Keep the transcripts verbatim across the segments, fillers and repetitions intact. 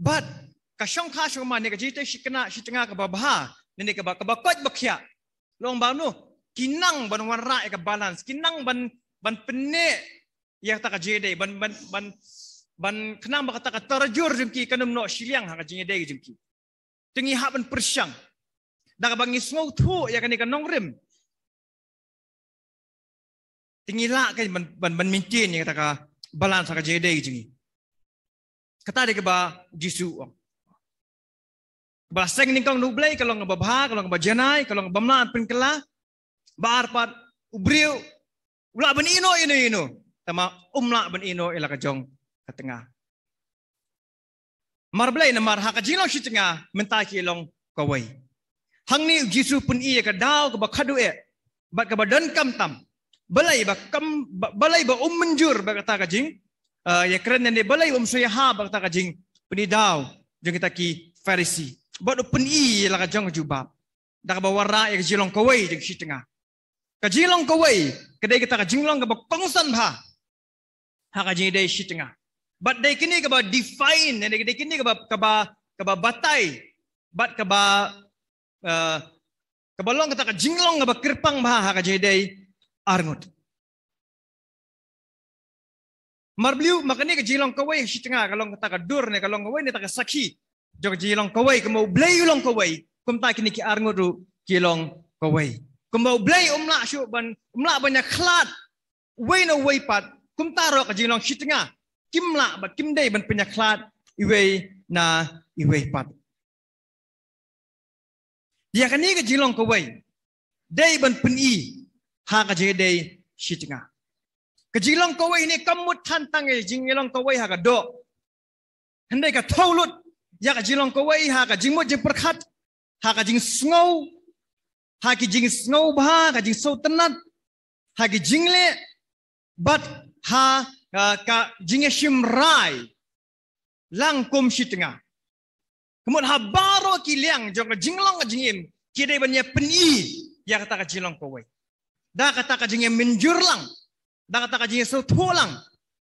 Bad ka shongkha shongman ne ka jingtei shi tnga, shi tnga kaba bha, ne kaba, kaba koit ba khiah. Long ba no, ki nang ban wanrah ïa ka balance, ki nang ban, ban pynneh ïa kata ka jingïadei, ban, ban, ban, ban khnang ba kata ka tarajur jong ki kan ym noh shiliang ha ka jingïadei jong ki. Te ngi hap ban pyrshang. Da kaba ngi sngewthuh ïa kane ka nongrim, te ngi lah ka ban, ban, ban maintain ïa kata ka balance ha ka jingïadei jong ngi. Kata dei kaba Jisu u ong. Ba seng nyngkong na U Blei ka long kaba bha, ka long kaba janai, ka long kaba ym lah pynkylla. Ba ar pat, u briew u lah ban ïehnoh ïano ïano, tangba um lah ban ïehnoh ïa la ka jong ka tnga. Namar balei? Namar ha ka jinglong shi tnga mynta ki long kawei. Hangne u Jisu u pyni ïa ka daw kaba khadduh eh bad kaba donkam tam. Balei ba kam, ba, balei ba um mynjur bad kata ka jing, eh, ïakren ne balei um sngewbha bad kata ka jingpyni daw jong kita ki Pharisi? Bad u pyni ïa la ka jong ka jubab da kaba wanrah ïa ka jinglong kawei jong shi tnga. Ka jinglong kawei ka dei kata ka jinglong kaba kongsan bha ha ka jingïadei shi tnga. Bad dei kine kaba define, dei, dei kine kaba, kaba, kaba batai bad kaba, eh, kaba long kata ka jinglong kaba kyrpang bha ha ka jingïadei arngut. Namar balei? Namar kane ka jinglong kawei shi tnga ka long kata ka dur ne ka long kawei ne kata ka sakhi jong ka jinglong kawei. Kumba U Blei u long kawei, kumta kine ki arngut ruh ki long kawei. Kumba U Blei um lah shuh ban, um lah ban ïakhlad uwei na uwei pat, kumta ruh ka jinglong shi tnga kim lah bad kim dei ban pynïakhlad iwei na iwei pat. Ïa kane ka jinglong kawei dei ban pyni ha ka jingïadei shi tnga. Ka jinglong kawei ne kam mut than tang ïa ka jinglong kawei ha ka doh. Hynrei ka thew lut ïa ka jinglong kawei ha ka jingmut jingpyrkhat, ha ka jingsngew, ha ki jingsngewbha, ka jingsngewtynnat, ha ki jingleh, bad ha, ha ka jingïashim rai lang kum shi tnga. Ka mut ha baroh ki liang jong ka jinglong ka jingim ki dei ban ïa pyni ïa kata ka jinglong kawei. Da kata ka jingïamynjur lang, da kata ka jingïasngewthuh lang,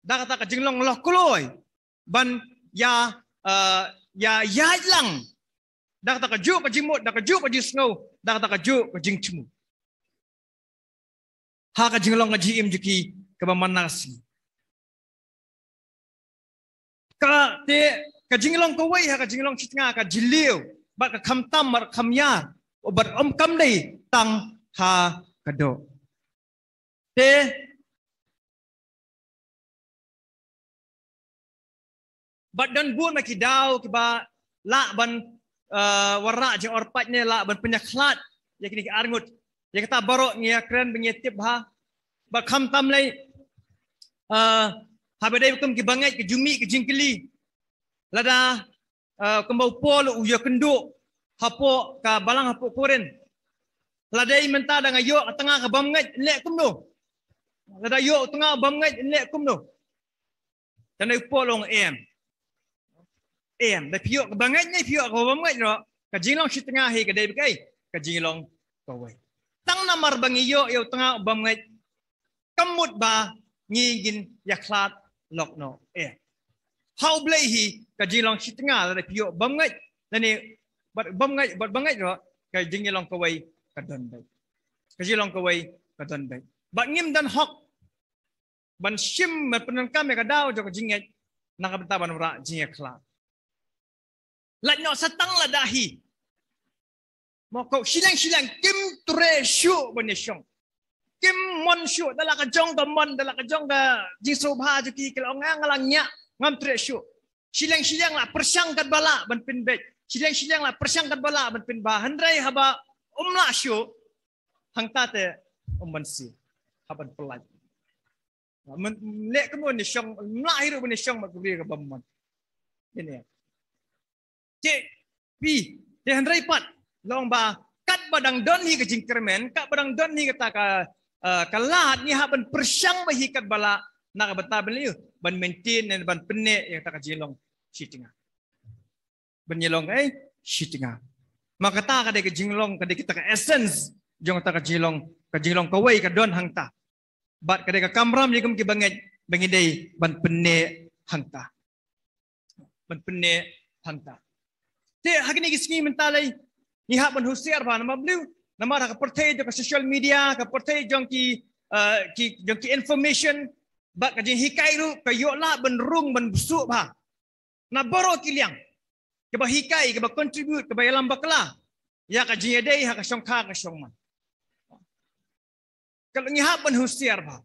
da kata ka jinglong loh kloi ban ïa, eh, ïa ïaid lang da kata kajuh ka jingmut, da kajuh ka jingsngew, da kata kajuh ka jingthmu ha ka jinglong ka jingim jong ki kaba man la ka sngi. Kata ka jinglong kawei ha ka jinglong shi tnga ka jylliew bad ka khamtam bad ka khamïar, bad um kam dei tang ha ka doh. Te bad don bun ma ki daw kiba lah ban, eh, wanrah jingor paid ne lah ban pynïakhlad ïa kine ki arngut. Ïa kata baroh ngi ïakren bad ngi ïatip bha. Bad khamtam lei, eh, haba dei kum ki bangeit ka ju mih ka jingkylli. Lada, eh, kumba u Paul u ïakynduh hapoh ka balang hapoh Korinth. Lada mynta da nga ïoh ka tnga ka bym ngeit, leh kumno? Lada ïoh tnga bym ngeit, leh kumno? Tang u Paul u ong em. Em, da phi ïoh ka bym ngeit ne phi ïoh ka bym ngeit ruh, ka jinglong shi tnga hi ka dei ba kaei? Ka jinglong kawei. Tang namar ba ngi ïoh ïa u tnga bym ngeit, kam mut ba ngi ngin ïakhlad lok noh. Em. Ha U Blei hi ka jinglong shi tnga lada phi ïoh bym ngeit, lane bad bym ngeit, bad bym ngeit ruh, ka jinglong kawei ka don beit. Ka jinglong kawei ka don beit. Bad ngim don hok ban shim, ban pyndonkam ïa ka daw jong ka jingngeit na ka bynta ban wanrah jingïakhlad. Lait noh sa tang lada hi. Mo, ko shiliang shiliang kim treh shuh ban ïashong. Kim mon shuh, da la ka jong ka mon, da la ka jong ka jingsngewbha jong ki, ki la ong nga la ngiah, ngam treh shuh. Shiliang shiliang la pyrshang katba lah ban pynbeit. Shiliang shiliang la pyrshang katba lah ban pynbha. Hynrei haba um lah shuh, hangta te um ban siew, hap ban pyllait. Myn, leh kumno ne shong, mlah hi ruh ban ïashong bad ka briew kaba mon. Ine. Te phi, te hynrei pat, long ba katba dang don hi ka jingkyrmen, katba dang don hi kata ka, eh, ka lad, ngi hap ban pyrshang bha hi katba lah na ka bynta ban leh, ban maintain ne ban pynneh ïa kata ka jinglong shi tnga. Ban ïalong, eh, shi tnga. Ma kata ka dei ka jinglong, ka dei kata ka essence jong kata ka jinglong, ka jinglong kawei ka don hangta. Bad ka dei ka kamram ïa kum ki bangeit ba ngi dei ban pynneh hangta. Ban pynneh hangta. Te ha kine ki sngi mynta lei ngi hap ban husiar bha namar balei? Namar ha ka pyrthei jong ka social media, ka pyrthei jong ki, eh, ki, jong ki information, bad ka jinghikai ruh ka ïoh lah ban rung ban bsuk bha na baroh ki liang, kaba hikai, kaba contribute, kaba ïalam bakla ïa ka jingïadei ha ka shongkha ka shongman. Ka ngi hap ban husiar bha,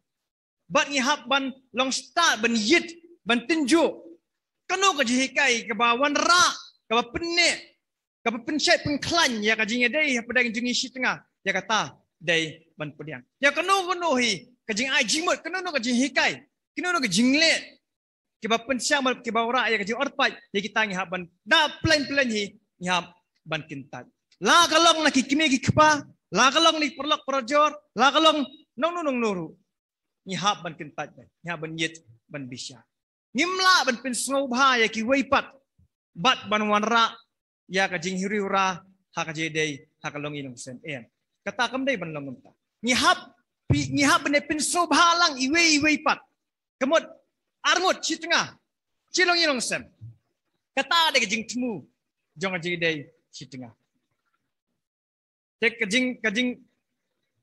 bad ngi hap ban long stad, ban ïit, ban tynjuh. Kano ka jinghikai kaba wanrah, kaba pynneh, kaba pynshai pynkhlaiñ ïa ka jingïadei hapdeng jong ngi shi tnga, ïa kata dei ban pdiang. Ïa kano kano hi ka jingai jingmut, kano kano ka jinghikai, kano kano ka jingleh kiba pynshang, kiba wanrah ïa ka jingorpait, ïa kita ngi hap ban da plein plein hi, ngi hap ban kyntait. La ka long na ki kmie ki kpa, la ka long na ki paralok parajor, la ka long nongno nongno ruh, ngi hap ban kyntait bha, ngi hap ban ïit, ban bishar. Ngim lah ban pynsngewbha ïa kiwei pat bad ban wanrah ïa ka jinghriewra ha ka jingïadei ha ka longïing longsem. Em, kata kam dei ban long kumta. Ngi hap, ngi hap ban pynsngewbha lang iwei iwei pat. Ka mut arngut shi tnga, shi longïing longsem. Kata dei ka jingthmu jong ka jingïadei shi tnga. Te ka jing, ka jing,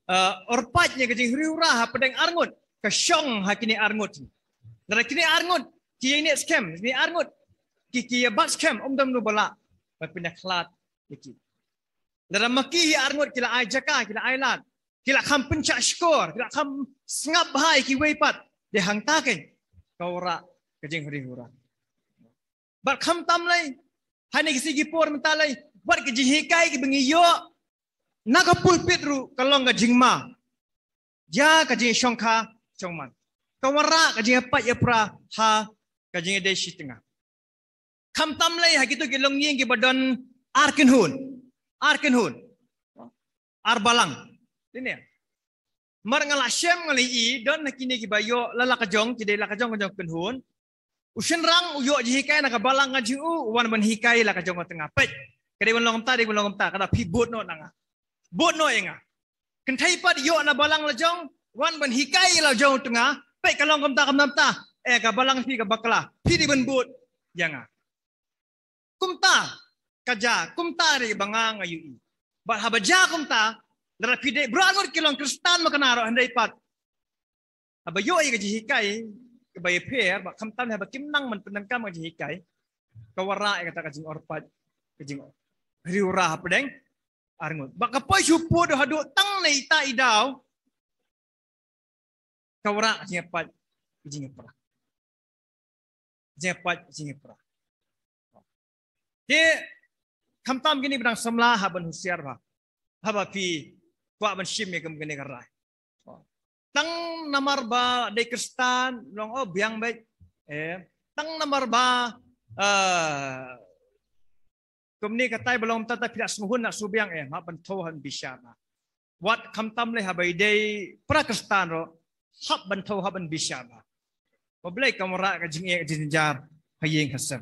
eh, orpait ne ka jinghriewra hapdeng arngut ka shong ha kine arngut. Lada kine arngut ki ïaineh skhem, kine arngut ki, ki ïabat skhem, ym don uno ba lah ban pynïakhlad ïa ki. Lada ma ki hi arngut ki la ai jaka, ki la ai lad, ki la kham pynshah shkor, ki la kham sngap bha ïa kiwei pat, dei hangta keiñ ka wanrah ka jinghriewra. Bad khamtam lei, ha kine ki sngi ki por mynta lei, bad ka jinghikai kiba ngi ïoh na ka pulpit ruh ka long ka jingma ïa ka jingshongkha shongman. Ka wanrah ka jingïapait ïapra ha ka jingïadei shi tnga. Khamtam lei ha kito ki longïing kiba don ar kynhun, ar kynhun, ar balang. Kine, mar nga la shem nga la ïohi, don ha kine kiba ïoh la, la ka jong, ki dei la ka jong ka jong kynhun. U shynrang u ïoh jinghikai na ka balang ka jong u, u wan ban hikai la ka jong ka tnga. Peit, ka dei ban long kumta, dei ban long kumta, ka da phi bud noh na nga, bud noh ïa nga. Kynthei pat ïoh na balang la jong, wan ban hikai la jong u tnga. Peit, ka long kumta, kumta, kumta. Eh, ka balang phi ka bakla, phi dei ban bud ïa nga. Kumta ka jia, kumta ruh ba nga nga ïohi. Bad haba jia kumta, lada phi dei, baroh arngut ki long Khristan ma kane ruh, hynrei pat haba ïoh ïa ka jinghikai kaba ïapher, bad khamtam haba kim nang ban pyndonkam ka jinghikai, ka wanrah ïa kata ka jingorpait, ka jinghriewra hapdeng arngut. Bad ka poi shu pud haduh tang na ita i daw, ka wanrah jingïapait jingïapra. Jingïapait jingïapra. Te khamtam kine ba dang samla, hap ban husiar bha haba phi kwah ban shim ïa kum kine ka rai. Tang namar ba dei Khristan long, oh, biang beit. Eh, tang namar ba, eh, kumne katai ba long kumta, ta phi la sngewhun, la sngewbiang, eh, hap ban thew, hap ban bishar bha. Wat khamtam lei haba i dei para Khristan ruh, hap ban thew, hap ban bishar bha. Ba U Blei un wanrah ka jingeh, ka jingjynjar ha ïing ha sem.